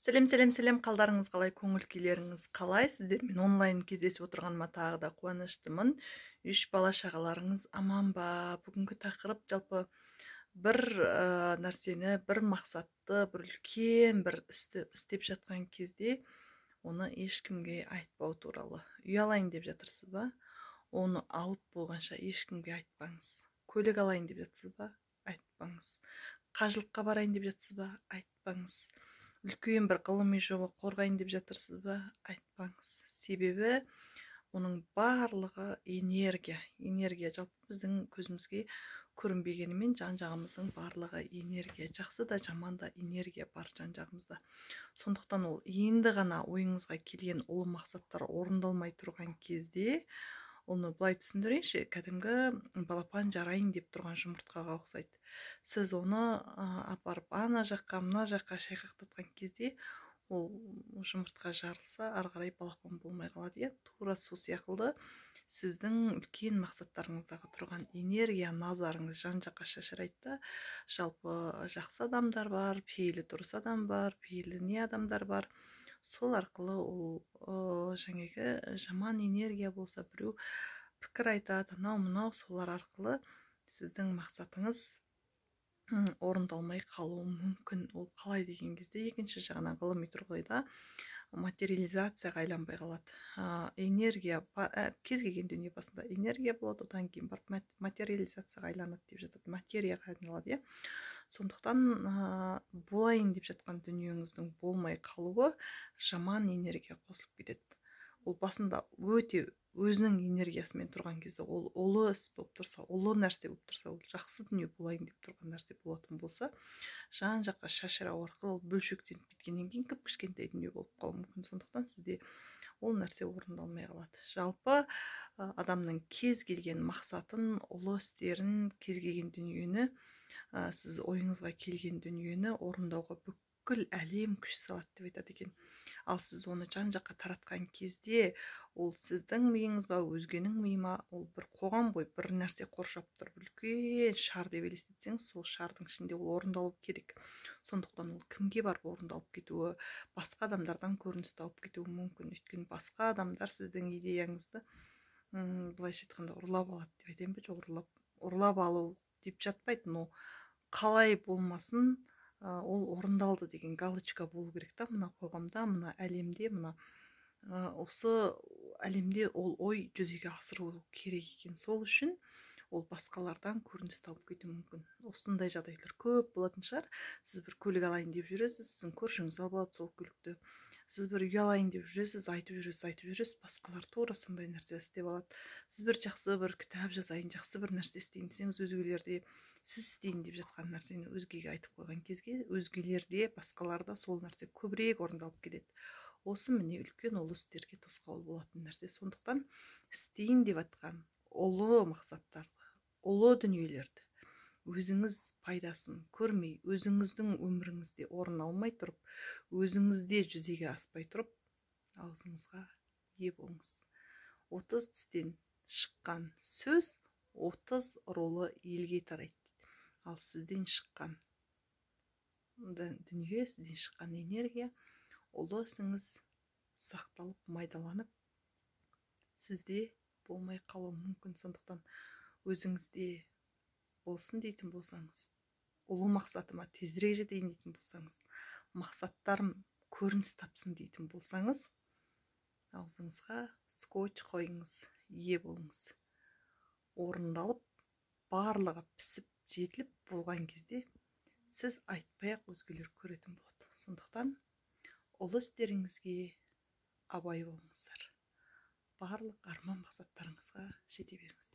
Сәлем, сәлем, сәлем, қалдарыңыз қалай, көңіл күйлеріңіз қалай? Сіздермен онлайн кездесіп отырғаныма тағы да қуаныштымын. Үш бала шағаларыңыз аман ба? Бүгінгі тақырып жалпы бір нәрсені, бір мақсатты, бір үлкен бір істі істеп жатқан кезде оны ешкімге айтпау туралы. Үй алайын деп жатырсыз ба? Оны алып болғанша ешкімге айтпаңыз. Көлік алайын деп жатсыз ба? Айтпаңыз. Қажылыққа барайын деп жатсыз ба? Айтпаңыз. Үлкен бір ғылыми жоба қорғайын деп жатырсыз ба? Айтпаңыз. Себебі оның барлығы энергия. Энергия жалпы біздің көзімізге көрінбегенімен жан жағымыздың барлығы энергия. Жақсы да, жаман да энергия бар жан жағымызда. Сондықтан ол енді ғана ойыңызға келген ұлы мақсаттар орындалмай тұрған кезде, оны былай түсіндірейінші, кәдімгі балапан жарайын деп тұрған жұмыртқаға ұқсайды. Сіз оны апарып ана жаққа, мына жаққа шайқақтатқан кезде, ол жұмыртқа жарылса, ары қарай балапан болмай қалады, иә. Тура сол сияқты сіздің үлкен мақсаттарыңыздағы тұрған энергия, назарыңыз жан жаққа шашырайды да. Жалпы жақсы адамдар бар, пейілі дұрыс адам бар, пейілі не адамдар бар. Сол арқылы ол жаңағы жаман энергия болса, біреу пікір айтады, анау мынау, солар арқылы сіздің мақсатыңыз орындалмай қалуы мүмкін. Ол қалай деген кезде, екінші жағынан ғылыми тұрғыда материализацияға айланбай қалады. Энергия, кез келген дүние басында энергия болады, одан кейін барып материализацияға айланады деп жатады, материяға айналады, иә. Сондықтан болайын деп жатқан дүниеңіздің болмай қалуы жаман энергия қосылып кетеді. Ол басында өте өзінің энергиясымен тұрған кезде, ол ұлы іс болып тұрса, ұлы нәрсе болып тұрса, ол жақсы дүние болайын деп тұрған нәрсе болатын болса, жан жаққа шашырау арқылы ол бөлшектеніп кеткеннен кейін кіп кішкентай дүние болып қалуы мүмкін. Сондықтан сізде ол нәрсе орындалмай қалады. Жалпы адамның кез келген мақсатын, ұлы істерін, кез келген дүниені, сіз ойыңызға келген дүниені орындауға бүкіл әлем күш салады деп айтады екен. Ал сіз оны жан жаққа таратқан кезде, ол сіздің миыңыз ба, өзгенің миы ма, ол бір қоғам ғой, бір нәрсе қоршап тұр, үлкен шар деп елестетсеңіз, сол шардың ішінде ол орындалу керек. Сондықтан ол кімге барып орындалып кетуі, басқа адамдардан көрініс тауып кетуі мүмкін. Өйткені басқа адамдар сіздің идеяңызды, былайша айтқанда, ұрлап алады деп айтайын ба? Жоқ, ұрлап алу деп жатпайды, но қалай болмасын, ол орындалды деген галочка болу керек та. Мына қоғамда, мына әлемде, мына осы әлемде ол ой жүзеге асыру керек екен. Сол үшін ол басқалардан көрініс тауып кетуі мүмкін. Осындай жағдайлар көп болатын шығар. Сіз бір көлік алайын деп жүресіз, сіздің көршіңіз алып алады сол көлікті. Сіз бір үй алайын деп жүресіз, айтып жүресіз, айтып жүресіз, басқалар тура сондай нәрсе істеп алады. Сіз бір жақсы бір кітап жазайын, жақсы бір нәрсе істейін десеңіз, өзгелерде сіз істейін деп жатқан нәрсені өзгеге айтып қойған кезге, өзгелерде, басқаларда сол нәрсе көбірек орындалып келеді. Осы міне үлкен ұлы істерге тосқауыл болатын нәрсе. Сондықтан істейін деп жатқан ұлы мақсаттарды, ұлы дүниелерді өзіңіз пайдасын көрмей, өзіңіздің өміріңізде орын алмай тұрып, өзіңізде жүзеге аспай тұрып, аузыңызға ие болыңыз. 30 тістен шыққан сөз 30 рулы елге тарайды. Ал сізден шыққан дүние, сізден шыққан энергия, ұлы ісіңіз ұсақталып, майдаланып, сізде болмай қалуы мүмкін. Сондықтан өзіңізде болсын дейтін болсаңыз, ұлы мақсатыма тезірек жетейін дейтін болсаңыз, мақсаттарым көрініс тапсын дейтін болсаңыз, аузыңызға скотч қойыңыз, ие болыңыз. Орындалып, барлығы пісіп, жетіліп болған кезде сіз айтпай-ақ өзгелер көретін болады. Сондықтан ұлы істеріңізге абай болыңыздар. Барлық арман мақсаттарыңызға жете беріңіздер.